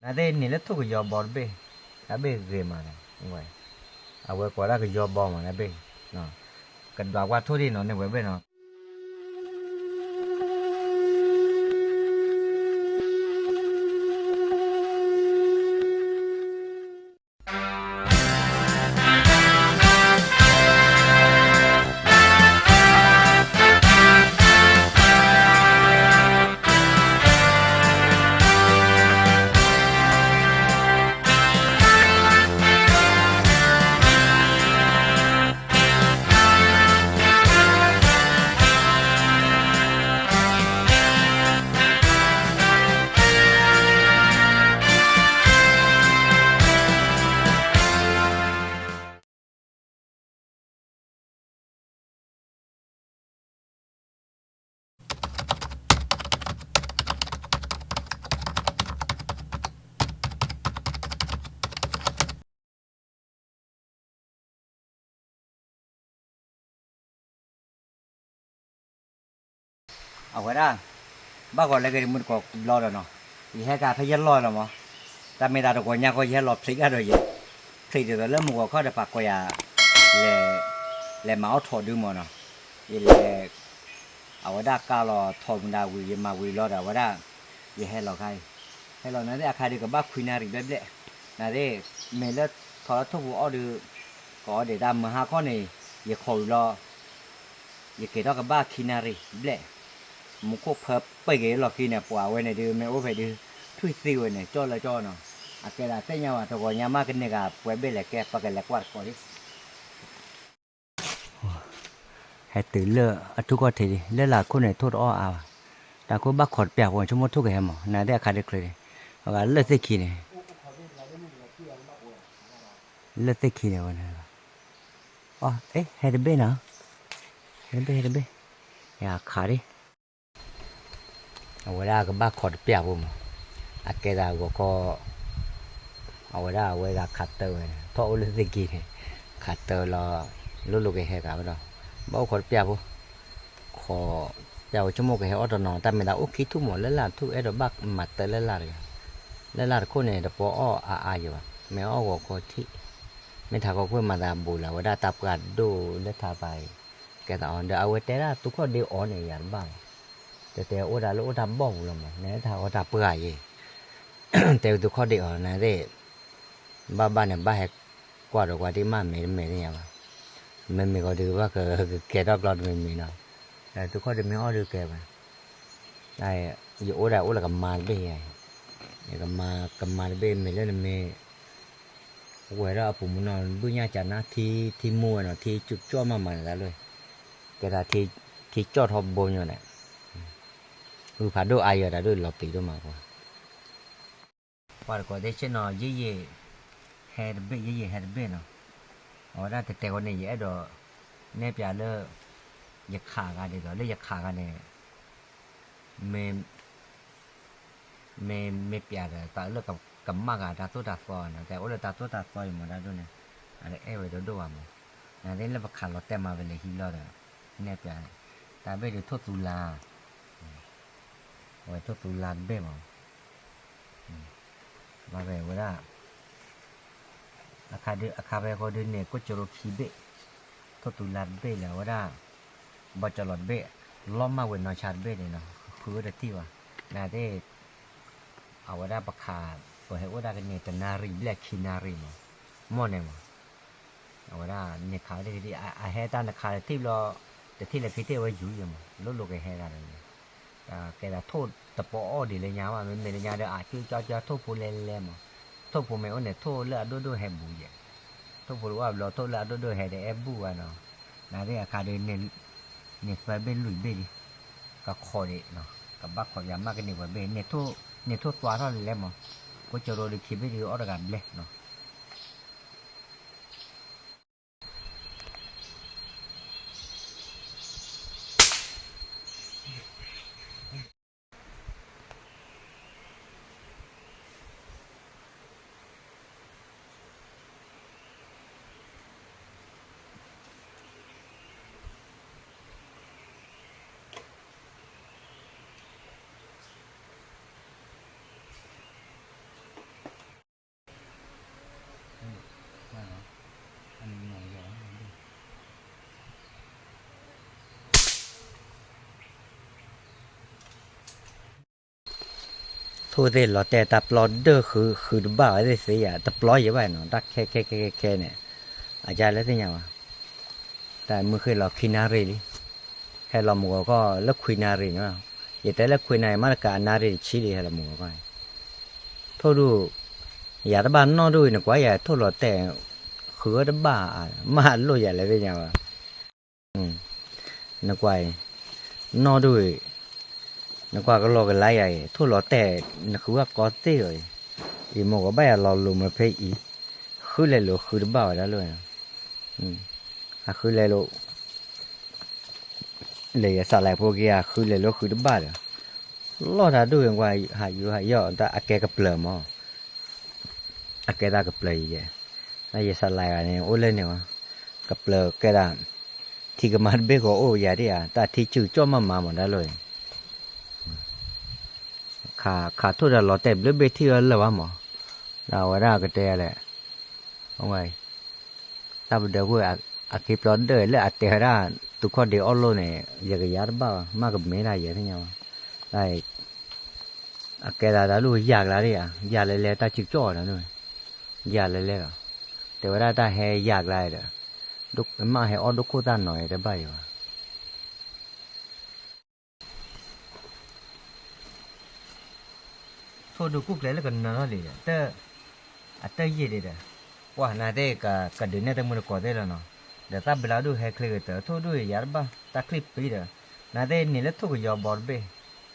နသ့ၣ်န့ၣ်လၢထိၣ်ကယီဘီတဘ့ၣ်, တၢ်ဘ့ၣ်ဂ့ၤမး, အဝဲကိးဒၣ်ကယီဘီမး တၢ်ဘ့ၣ်, ကဒွးကွၢ်ထိၣ်ဒ်နီၤန့ၣ်ဝဲဘ့ၣ်နီၤ. အဝဲဒၣ် ဘၣ်ဂီၤလၢက့ၤမုၢ်တကိးဘျီဒီးနီၤ, ယဟဲက့ၤဖဲယလီၢ်လီၤမး, တၢ်မ့ၢ်တၢ်တဂီၤညါဃီ ယဟဲလီၤဖျံးကဒီးယဲ, ဖျံးဒ်သိးလၢမုၢ်ဂီၤခီဒီး ပှၤကိးယၤ လဲၤမၤအီၣ်ထိးဒုမးနီၤ, ယလဲၤ အဝဲဒၣ်ကးလီၤထိးမတၤဝံၤ ယမၤဝံၤလီၤဒီး အဝဲဒၣ် ယဟဲလီၤခါအံၤ, ဟဲလီၤနသ့ၣ်အခါဒုးကဘၣ်ခွံနၣ်ရံၣ်ဘျဲၣ်ဘျဲၣ်, နသ့ၣ် မ့ၢ်လၢထိးလၢထိၣ်ပူၤအီၣ်ဒုး ကအီၣ်ဒံးတၢ်မုၢ်ဟါခီန့ၣ် ယခိးဝံၤလီၤ ယက့ၤထီၣ်ကဘၣ်ခံနၣ်ရံၣ်ဘျဲၣ်, မူခိၣ်ဖၢပှဲၤက့ၤလီၢ်ခံန့ၣ် ပှၤဝဲန့ၣ်ဒုး မ့ၢ်အိၣ်ဖဲဒုး ထွံၣ်သံဝဲန့ၣ် ကၠီၣ်လၢကၠီၣ်နီၤ, အကဲဒၣ်သ့ၣ်ညါဝဲ တဂီၤညါမးကန့ၢ်ဂၤပှဲၤဘ့ၣ်လဲၣ်ကဲ ပကလဲၤကွၢ်တကိးလံ. ဟဲတုၤလၢအထူၣ်ကီၢ်ထံးလံ လၢလာ်ခိၣ်န့ၣ် ထိၣ်တအီၣ်အါဘၣ်, တၢ်ခိၣ်ဘၣ်ခိးတပျၢ်ဖိ ဆိကမိၣ်ထိၣ်ကဟဲမး နသ့ၣ်အခါဒုးချ့လံ, အဂၤလၢသ့ၣ်ခံန့ၣ် လၢသ့ၣ်ခံန့ၣ်ဝဲန့ၣ်, အ အ့ ဟဲတဘ့ၣ်နီၤ, ဟဲတဘ့ၣ် ဟဲတဘ့ၣ်, ယခးဒံး, အဝဲဒၣ်ကဘၣ်ခိးတပျၢ်ဖိမး, အကဲသးဂီၤခီ, အဝဲဒၣ်အဝဲသးခးတၢဝဲန့ၣ် ထီၣ်အိၣ်လၢသ့ၣ်ခံန့ၣ်, ခးတၢလီၤ, လိၣ်လိၣ်ကဟဲကးဝဲဒီး, ဘၣ်အိၣ်ခိးတပျၢ်ဖိ ခိး, ပျၢ်ဝဲဆိကမိၣ်ကဟဲအီၣ်တနီၤ တၢ်မ့ၢ်သးအိၣ်ခံထူၣ်မး လၢလာ်ထူၣ်အဲၣ်ဒိးဘၣ်မၤတၢလၢလာ်တဂၤ, လၢလာ်တခိၣ်န့ၣ် တပီအီၣ်အါအါယံၤဘၣ် မ့ၢ်အီၣ်ဂီၤခီထံၣ်, မ့ၢ်ထးခီကွ့ၢ်မၤသးဘူးလၢၤ အဝဲဒၣ်တၢ်ပှၢ်ဒိၣ်လၢထးသးအံၤ, ကဲသးအီၤ ဒီးအဝဲတဲဒၣ်သုးခီၣ်ဒ့အီၤန့ၣ် ယၤတဘၣ်ဘၣ်, တဲတဲအိၣ်တၢ်လၢအိၣ်တၢ်ဘီၣ်ပူၤလီၤမး နထးအီၣ်တၢ်ပှၢ်ယံၤ, တဲသုးခီၣ်ဒ့အီၤ နသ့ၣ် ဘၣ်ဘၣ်န့ၣ် ဘၣ်ဟဲကွၢ်ဒီးကွၢ်ဒံးမးမ့ၢ်တမ့ၢ်သ့ၣ်ညါဘၣ်, မ့မ့ၢ်ကီးဒုးဘၣ်ကကဲထီၣ်ကျီတမံၤမံၤနီၤ, သုးခီၣ်ဒ့မ့ၢ်အီၣ်ဒုးကဲဘၣ်, ယအိၣ်ဒၣ်အိၣ်လၢကမါတဘ့ၣ်ယၤ, ကမါ ကမါတဘ့ၣ်မ့ၢ်လၢနမ့ၢ် ဝဲဒၣ်အပူၤမနီၤ ဘုၣ်ညါကနါထံ ထံမူဝဲနီၤ ထံကၠီၣ်မးမးန့ၣ်သးလၢ, ကဲဒၣ်ထံကၠီၣ်ထီဘိညါန့ၣ်, ဂုၢ်ဖးဒိၣ်အါယၤတၢ်ဒိၣ်လီၤပျံၤဒိၣ်မးကွၢ် ပှၤတကိးသ့ၣ်ဆ့ၣ်နီၤ ယံာ်ယံာ် ဟဲတဘ့ၣ် ယံာ်ယံာ်ဟဲတဘ့ၣ်နီၤ, အဝဲဒၣ်တဲတဲဃီန့ၣ် ယအဲၣ်ဒိး နဲၣ်ပျးလၢ ယခးဂၤဒ်သိး လၢယခးဂၤန့ၣ် မ့ၢ် မ့ၢ် မ့ၢ်ပျးဒီး တၢ်လၢကမၣ်ဂၤတၢ်သိၣ်တၢ်သီနီၤ, တၢ်အိၣ်လၢတၢ်သိၣ်တၢ်သီအံၤမးတၢ်ဒိၣ်န့ၣ်, အတအဲၣ်ဝဲဒိၣ်ဒိၣ်ဘၣ်မး, နသ့ၣ်လၢပခးလီၤတဲာ်မးဝဲလဲၤဟံးလီၤဒီး နဲၣ်ပျး, တၢ်ဘ့ၣ်ဒုးထိၣ်သူလါ, အဝဲထိၣ်သူလါတဘ့ၣ်မး, ဘၣ်ဝဲဝဲဒၣ် အခါဒုး အခါဖဲဃီဒုးန့ၣ် ကိၣ်ကၠိရိခံဘ့ၣ်, ထိၣ်သူလါတဘ့ၣ်လၢအဝဲဒၣ် ဘီကၠီလီၤတဘ့ၣ်, လီၢ်မၢ်ဝဲနီၢ်ဆါတဘ့ၣ်န့ၣ်နီၤ, ဃုဝဲတထံၣ်ဘၣ်, နသ့ၣ် အဝဲဒၣ်ပခး ပဟဲအိၣ်ဒၣ်ကန့ၢ်တနၣ်ရံၣ်ဘျဲၣ်ခံနၣ်ရံၣ်မး, မ့ၢ်န့ၣ်မး အဝဲဒၣ်န့ၣ်ခးဝဲတထံၣ် အဟဲတၢ်နခးတထံၣ်ဘျီ, တထံၣ်လၢခံထံၣ်ဝဲယူၤယဲမး လိၣ်လိၣ်ကဟဲဂၤဒီးန့ၣ်, ကဲဒၣ်ထိၣ်တပီအီၣ်ဒံးလၢညါဘၣ် မ့မ့ၢ်လၢညါဒီး အကၠီကၠီကၠီထိၣ်ဖိလဲလဲမး, ထိၣ်ဖိမ့ၢ်အိၣ်န့ၣ် ထိၣ်လၢအဒိၣ်ဒိၣ်ဟဲဘူးယဲ, ထိၣ်ဖိတအိၣ်ဘျီ ထိၣ်လၢအဒိၣ်ဒိၣ်ဟဲဒီးအဲၣ်ဘူးဘၣ်နီၤ, နသ့ၣ်အခါဒီး န့ၢ်သၢဘ့ၣ်လွံၢ်ဘ့ၣ်လံ, ကခိးဒံး, ကဘၣ်ခိးယၤမးကန့ၢ်ပှဲၤဘ့ၣ်, န့ၢ်ထိၣ်သွါထီၣ်လၢလဲမး, ကိၣ်ကၠိရိဒုးခံဘ့ၣ်ဒုးအီၣ်တဂၤဘျဲၣ်နီၤ. အိၣ်သ့ၣ်လီၤတဲာ်တၢ်ပျီဒၢၣ်ဃု ဃုတဘၣ်ဝဲသ့ၣ်သ့ဧါ, တပျီယဲဘၣ်နီၤ, တၢ်ခဲခဲခဲခဲခဲန့ၣ်, အကါလၢသ့ၣ်ညါဘၣ်, တၢ်မုၢ်ဃ့ၢ်လီၤခံနၣ်ရံၣ်လံ, ဟဲလီၤမုၢ်ဂီၤခီလၢခွံနၣ်ရံၣ်န့ၣ်, ယတဲလၢခွံနၣ်ရံၣ်မးတကးအနၣ်ရံၣ်တဆံလံ ဟဲလီၤမုၢ်ဂီၤခီန့ၣ်, ထိၣ်ဒူၣ်, ယၤတဘၣ်နီၣ်ဒူၣ်အံၤ နကွၢ်ယၤထိၣ်လီၤတဲာ်, ဃုဝဲတဘၣ်, မၤလိၣ်ယၤလၢသ့ၣ်ညါဘၣ် နကွၢ်အံၤ, နီၣ်ဒူၣ်အံၤ, နကွၢ်ကလီကလါယၤအံၤ ထိၣ်လီၤတဲာ်, နဃုဘၣ်ကီသ့ၣ်အီၤအံၤ, အံၤမိၢ်ကဘၣ်ယၤလီၤလိၤမ့ၢ်ဖဲအံၤ, ဃုလဲၤလိၤဃုတဘၣ်ဝဲဒၣ်လိၣ်, အဃုလဲၤလိၤ လဲၤယစးလဲၤဖိက့ၤ အဃုလဲၤလိၤဃုတဘၣ်ဒီး, လီၢ်တၢ်ဒူၣ်အံၤကွၢ် ဟးယူၤဟးယီၣ်တၢ်အကဲကပျၢၤမး အကဲတၢ်ကပျၢၤယဲ, ယစးလဲၤဂၤန့ၣ် အိၣ်လၢန့ၣ်ဝဲ, ကပျၢၤကဲဒၣ်, ထံကမါတဘ့ၣ်ဃီအိၣ်ယၤဒ်ဧါ တၢ်ထံစုကၠီၣ်မးမးမးဒၣ်လိၣ်, ခးထိၣ်ဒီးလီၤတဲာ်ဘျၢဘ့ၣ်ထံၣ်ဝဲလၢာ်ဘၣ်မး, ဒီးအဝဲဒၣ်ကတဲလဲၣ်, အဝဲ တၢ်ပဒၢးဝဲ အက့ၤပျီဒၢၣ်လၢအတဲဝဲဒၣ် သုးခီၣ်ဒ့အီၣ်လိၣ်န့ၣ် ယကယၤတဘၣ်ဘၣ် မ့ၢ်ကမ့ၢ်ဒၣ်ယဲသ့ၣ်ညါဘၣ်, အကဲသးတၢ်လိၣ်ယၤကလါဒ်ဧါ ယၤလဲၤလဲၤတၢ်စုကၠီၣ်ဒီး, ယၤလဲၤလဲၤဒီး, တဲဝဲဒၣ်တၢ်ဟဲယၤကလါဒီး, မ့ၢ်ဟဲအီၣ်ဒိၣ်ခိၣ်သၣ်နီၤအံၤတဘၣ်ယဲဘၣ် ထိၣ်ဒူၣ်ကူၣ်ကျဲလၢကနၢၤထီၣ်လံဒီး, အတၢ်ယံာ်ဒံးဒီး, ပှၤနာ်သ့ၣ်ကဒုးနဲၣ်တမုၢ်တကိးသ့ၣ်လီၤနီၤ, ဒီးသၣ်ဘျါဒူၣ်ဟဲချ့ကတၢၢ် ထိၣ်ဒူၣ်အံၤယၤတဘၣ် တၢ်ချံၣ်ပံၤဒီး, နာ်သ့ၣ်န့ၣ်လၢထိၣ်ကယီဘီတဘ့ၣ်,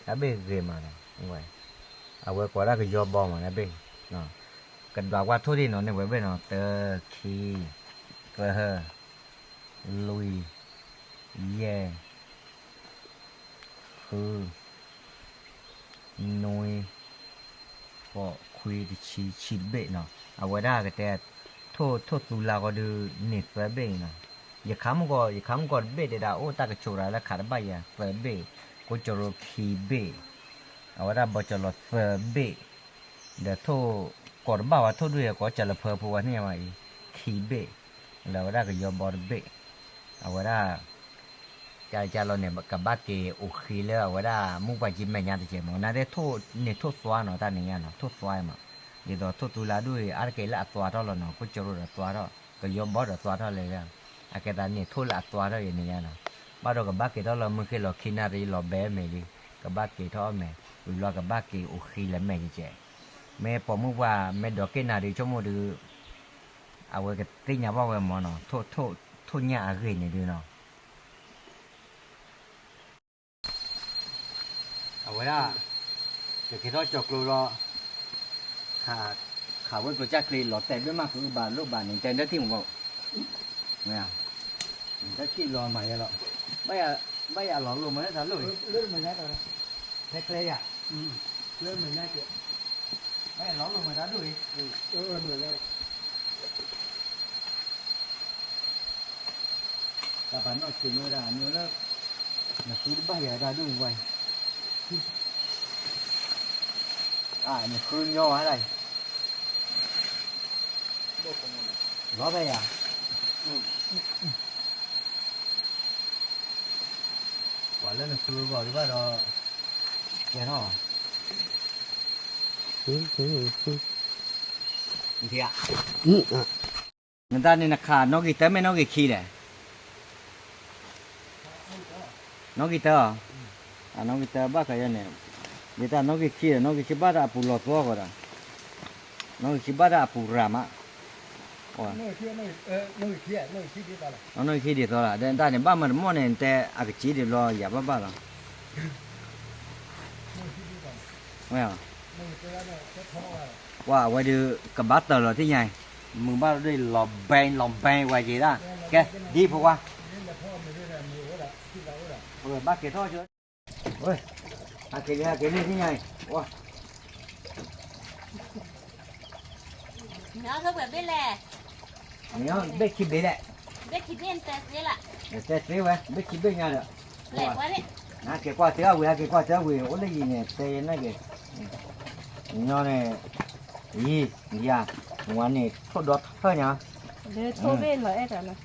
တၢ်ဘ့ၣ်ဂ့ၤမးနီၤ, အဝဲကိးဒၣ်ကယီဘီမးတၢ်ဘ့ၣ်, ကဒွးကွၢ်ထိၣ်ဒံၣ်နီၤန့ၣ်ဝဲဘ့ၣ်နီၤ တၢ ခံ သၢ လွံၢ် ယဲၢ် ဃု နွံ ဃိး ခွံ တဆံ ဆံတဘ့ၣ်နီၤ, အဝဲဒၣ်ကတဲ, ထိၣ် ထိၣ်သူလါဃီဒုးန့ၢ်သၢဘ့ၣ်နီၤ, ယခးမုၢ်ကီး ယခးမုၢ်ကီးတဘ့ၣ်ဒဲးဒၣ် အိၣ်တၢ်ကဆိးတၢ်လၢခးတဘၣ်ယၤသၢဘ့ၣ်, ကိးကၠိရိခံဘ့ၣ်, အဝဲဒၣ်ဘီကၠီၤလီၤသၢဘ့ၣ်, ဒီးထိၣ် ကိးတဘၣ်ဝဲထိၣ်ဒူၣ်ယဲ ကိးကၠီၤလီၤဖၢဖိဝဲန့ၣ်ဝဲအံၤ, ခံဘ့ၣ်, လၢအဝဲဒၣ်ကယီဘီတဘ့ၣ်, အဝဲဒၣ် ကၢ်ကၢ်လီၤန့ၣ် ကဘၣ်က့ၤအိၣ်ဃ့လၢအဝဲဒၣ် မုၢ်ပှၢ်ကံမဲာ်ညါတကဲးမး နာ်သ့ၣ်ထိၣ်န့ၢ်ထိၣ်သွါနီၤ တၢ်န့ၣ်ညါနီၤ ထိၣ်သွါမး, ဒ်သိးထိၣ်သူလါဒူၣ်အံၤ အါတက့ၢ်လၢအသွါထီၣ်လီၤနီၤ ကိးကၠိရိဒီးသွါထီၣ် ကယီဘီဒီးသွါထီၣ်လဲၣ်, အကဲသးန့ၢ်ထိၣ်လၢအသွါထီၣ်အံၤန့ၣ်ညါနီၤ, ဘၣ်ဒီးကဘၣ်က့ၤထီၣ်လၢမုၢ်ဃ့ၢ်လီၤခံနၣ်ရံၣ်လီၤဘဲမဲာ်လံ, ကဘၣ်က့ၤထီၣ်အီၣ်မဲာ်, ဝံၤလီၤကဘၣ်က့ၤအိၣ်ဃ့လၢမဲာ်ကဲး, မ့ၢ်ပိာ်မုၣ်ပှၢ် မ့ၢ်ဒီးက့ၤနၣ်ရံၣ်ဆိကမိၣ်ဒုး အဝဲကသ့ၣ်ညါဘၣ်ဝဲမးနီၤ ထိၣ်ညၣ်အဂ့ၢ်န့ၣ်ဒုးနီၤ အဝဲဒၣ် ကက့ၤထီၣ်ကၠီၤကျိလီၤ, ခးဝဲကျိၤကၢ်ချ့လီၤတဲာ်ဘ့ၣ်မး ကအုၣ်ဘၣ်လိၣ်ဘၣ်န့ၣ် တဲဒၢထံၣ်မး, မ့ၢ်ဧါ, ဒၢထံၣ်လီၤမၤယဲလီၤ, ဘၣ်ယၤလီၤလိာ်မးလၢတၢ်လိၣ်အံၤ, ဖဲချဲယၤ, ဘၣ်ယၤလီၤလိာ်မးတၢ်ဒိၣ်အံၤ တၢ်ပာ်နီၣ်ဆံးမ့ၢ်ဝဲဒၣ် အမ့ၢ်လၢ နဃုတဘၣ်ယၤတၢ်ဒိၣ်န့ၣ်ဝဲ, နဃုညီဝဲဒၣ်အံၤ, လီၤဖဲယၤ, ပှၤလၢနဃုဂီၤဒံးဘၣ်ဒီး, ကဲထီၣ်, နတၢ်န့ၣ်နခးနီၣ်ဂံၢ်တၢမ့ၢ်နီၣ်ဂံၢ်ခံလဲၣ်, နီၣ်ဂံၢ်တၢ, နီၣ်ဂံၢ်တၢဘၣ်ဃးယဲန့ၣ်, ဒ်တၢ်နီၣ်ဂံၢ်ခံဒီး နီၣ်ဂံၢ်ခံဘၣ်တၢ်အပူၤလီၤသီကီးဒီး, နီၣ်ဂံၢ်ခံဘၣ်တၢ်အပူၤရၤမး, နီၣ်ဂံၢ်ခံဒ်သိးလီၤ ဒ်တၢ်န့ၣ်ဘၣ်မၤတမီၢ်န့ၣ် နတဲအကစံးဒ်လီၤယၤဘၣ်ဘၣ်လီၤ ဝဲအီၤ, ပှၤအဝဲဒုး ကဘၣ်တၢၢ်လီၤသ့ၣ်ညါအံၤ, မုာ်ဘၣ်လီၤဒုးလီၤဘဲလီၤဘဲဝဲက့ၤဒၣ်, ကဲ ဒ်ဖိခွါ, ဘၣ်က့ၤထီၣ်ကၠိ, ဟဲက့ၤလံ ဟဲက့ၤလံသ့ၣ်ညါအံၤ, ဘ့ၣ်ခံဘ့ၣ်လဲၣ်, ဘ့ၣ်ခံဘ့ၣ်တဲသ့ဝဲ ဘ့ၣ်ခံဘ့ၣ်ညါဒီး, ဟဲက့ၤကွၢ်တၢ်ဝံၤ ဟဲက့ၤကွၢ်တၢ်ဝံၤ အိၣ်လၢယံၤန့ၣ် တဲယဲန့ၣ်က့ၤ, ညီန့ၣ်, ယံၤ, ယၤ, ဝၤန့ၣ် ထိၣ်ဒီထၢညါ, လၢထိၣ်ဘ့ၣ်လီၤအဲၣ်တၢ်လီၤ,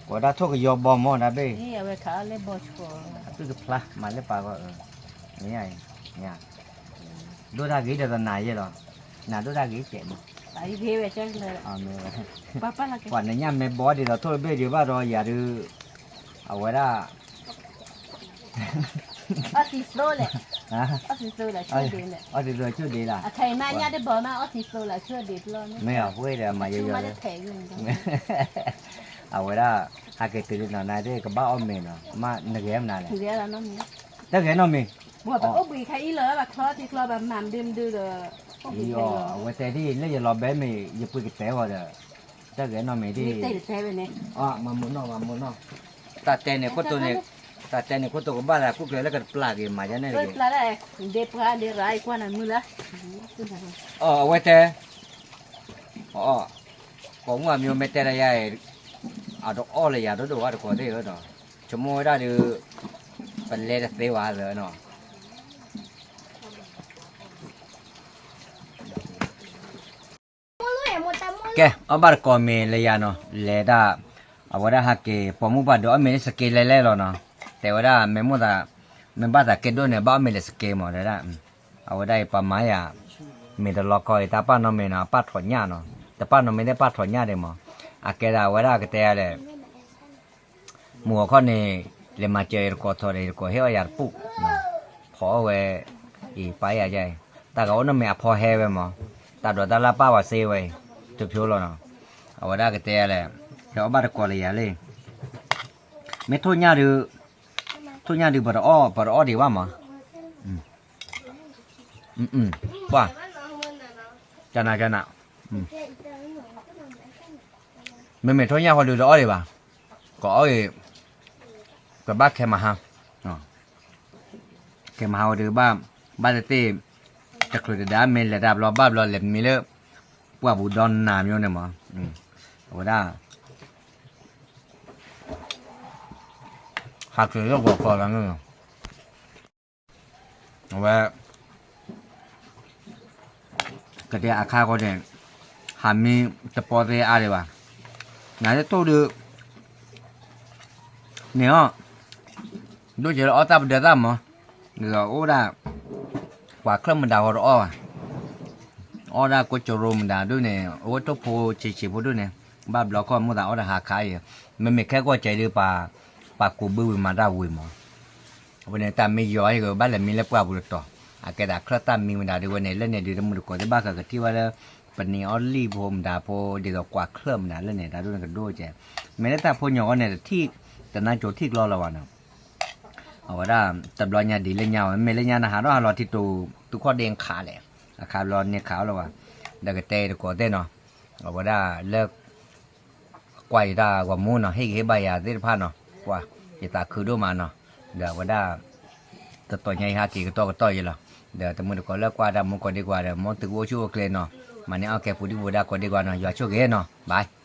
ကိးဒၣ်ထိၣ်ကယီဘီမီၢ်ဒၣ်ဘ့ၣ်, အဝဲခးအီၣ်လၢဘီဆိ, အပုၢ်ကဖျါ မၤလၢပာ်ဂီၢ်, မ့ၢ်ဧါ, မ့ၢ်ဧါ, ဒိၣ်တၢ်ဂ့ၤဒီးသနာ်ယဲလီၤ, နၤဒိၣ်တၢ်ဂ့ၤကဲးမး, ပှၤနညၣ်မ့ၢ်ဘီဒ်သိးထိၣ်တဘ့ၣ်ဒံးဘၣ်ဒီးယၤဒုး, အဝဲဒၣ် အီၣ်သံသိလၢ, အီၣ်သံသိလၢ, မ့ၢ်အီၤ ပှ့ၤဒီးမၤယဲယီၤ, အဝဲဒၣ် ဟးက့ၤတုၤလံနီၤ နသ့ၣ်ကဘၣ်အီၣ်မ့ၤနီၤ, မ့ၢ်နဂဲၤမနုၤလဲၣ်, တဂဲၤနီတမံၤ, အဝဲတဲဒ်လၢယလီၤဘဲမ့ၤ ယပှ့ၤကတဲဝဲဒီး, တဂဲၤနီတမံၤဒ်, မၤမုာ်နီၢ် မၤမုာ်နီၢ်, တၢ်တဲန့ၣ်ခိၣ်တိန့ၣ်, တၢ်တဲန့ၣ်ခိၣ်တိကဘၣ်လၢကူၣ်ကျဲလၢကတပျၢ်က့ၤမၤယါန့ၣ်တဂ့ၤ, အဝဲတဲ, ကိးမုၢ်အမံၤမ့ၢ်တဲလၢယၤ, အတအီၣ်လၢယၤဒိၣ်ဒိၣ်ဝဲတကိးသ့ၣ်ဧၢဒီး, ဆိကမိၣ်ဝဲဒၣ်ဒီး, ပလဲတသ့ဝဲသၢနီၤ ကဲ အီၣ်ဘၣ်တကိးမ့ၤလၢယၤနီၤ လဲၤဒၣ်, အဝဲဒၣ်ဟးက့ၤ ပိာ်မုၣ်ပှၢ်ဒုးအီၣ်မ့ၤလၢစက့လဲလဲလီၤနီၤ, တဲဝဲဒၣ်မ့ၢ်မိၣ်သး, မ့ၢ်ဘၣ်သးကဲဒိၣ်န့ၣ် ဘၣ်အီၣ်မ့ၤလၢစက့မးတဲဒၣ်, အဝဲဒၣ်အံၤပှၤမၤယၤ, မ့ၤတလီခီအံၤ တၢ်ပာ်နီၣ်မ့ၤနီၤ အပာ်ထီၣ်ညၣ်နီၤ, တပာ်နီၣ်မ့ၤသ့ၣ်ပာ်ထီၣ်ညၣ်ဒံးမး, အကဲဒၣ်အဝဲဒၣ်ကတဲယၤလဲၣ် မုၢ်ဂီၤခီန့ၣ်, လဲၤမၤစၢၤယတကိးထီၣ်ဒီး ယတကိးဟ့ၣ်အီၣ်ယၤတပူၤ, ဖီအီၣ်ဝဲ, အံၤပာ်ယၤယဲ, တၢ်ဂၤအိၣ်နီၣ်မ့ၤအဖီဟဲဝဲမး, တၢ်ဒိးတၢ်လၢ်ပာ်ဝဲစ့ဝဲ, တဖျိလီၤနီၤ, အဝဲဒၣ်ကတဲယၤလဲၣ်, ဟဲအီၣ်ဘၣ်တကိးလၢယၤလံ, မ့ၢ်ထိၣ်ညၣ်ဒုး, ထိၣ်ညၣ်ဒုးပတအီၣ် ပတအီၣ်ဒံးဘၣ်မး, ပှၤ, ကနၤကနၤ, မ့မ့ၢ်ထိၣ်ညၣ်ဃီဒုးတအီၣ်ဒံးဘၣ်, ကအီၣ်ဂ့ၤ, ကဘၣ်ခဲမဟါ, ခဲမဟါဝဲဒုးဘၣ်, ဘၣ်တသ့ၣ်, တချုးတဒါမ့ၢ်လဲၤတၢ်ဘျီဘၣ်ဘျီလဲၤမံလၢ, ပှၢ်ပူၤဒီနၤမ့ၢ်န့ၣ်မး, အဝဲဒၣ်, ဟးက့ၤလၢဂီၤခီလီၤန့ၣ် အဝဲ, ကတဲအခါဃီန့ၣ်, ဟးမံတပီသ့အါဒံးဘၣ်, နၤလၢတိၢ်ဒုး, န့ၣ်အီၤ, ဒိၣ်ကဲလၢအီၣ်တၢ်ပဒၢးသၣ်မး, ဒ်သိးအိၣ်ဒၣ်, ပှၤချၢၣ်မတၤဃီတအီၣ်ဘၣ် အီၣ်ဒၣ်ကိးကရိမတၤဒုးန့ၣ် အဝဲထိၣ်ဖိဆံးဆံးဖိဒုးန့ၣ်, ဘၣ်ဘျီခီမိၣ်သးအီၣ်တဟးခးအံၤ, မ့မ့ၢ်ခဲကီၢ်ကဲဒုးပှၤ, ပှၤကူးဘုဝံၤမၤတၢ်ဝံၤမး, အဝဲန့ၣ်တၢ်မံယီၤအံၤကဘၣ်လဲၤမံလၢပှၢ်ပူၤတတီၤ, အကဲဒၣ်ချၢၣ်တၢ်မံမတၤဒုးဝဲန့ၣ် လၢန့ၣ်ဒုးတမုၢ်တကိးသ့ၣ်ဘၣ်ဃးကထံၣ်ဝဲလၢ, ပနံၤအီၣ်လံၣ်ဖိမတၤဖိ ဒ်သိးကွၢ်ချၢၣ်မတၤလၢန့ၣ် တၢ်ဒုးန့ၣ်ကဒိၣ်ကဲ, မ့ၢ်လၢတၢ်ဖိညီၤအီၤန့ၣ်တထံၣ်, တနါကိၤထံၣ်ကျီလီၤဘၣ်နီၤ အဝဲဒၣ်, တဘျီညါဒ်လၢညါဝဲ မ့ၢ်လၢညါနဟးထီၣ်ဟးလီၤထံတိၤ, သုခီၣ်ဒ့အခးလဲၣ်, အခးဘျီန့ၢ်ခးအီၤလီၤဘၣ်, ဒီးကတဲတကိးသ့ၣ်နီၤ, အဝဲဒၣ်လၢ, ကွၢ်ယတၢ်ဂီၤမူနီၤ ဟ့ၣ်ဂံၢ်ဟ့ၣ်ဘါယၤသ့ၣ်တဖၣ်နီၤ, ကွၢ်, ယသးခုဒိၣ်မးနီၤ, ဒီးအဝဲဒၣ်, တတီၤညါအံၤဟဲက့ၤကတီၢ်ကတီၢ်ယဲလီၤ, ဒီးတမုၢ်တကိးလၢကွၢ်တၢ်မူကိးဒံကွၢ်ဒီး မ်သုကအိၣ်ဆူၣ်အိၣ်ချ့နီၤ, မၤန့ၢ်အီၣ်ကဲပူၤဒံပူၤဒါကိးဒံကွၢ်နီၤ ယွၤဆိၣ်ဂ့ၤနီၤ bye.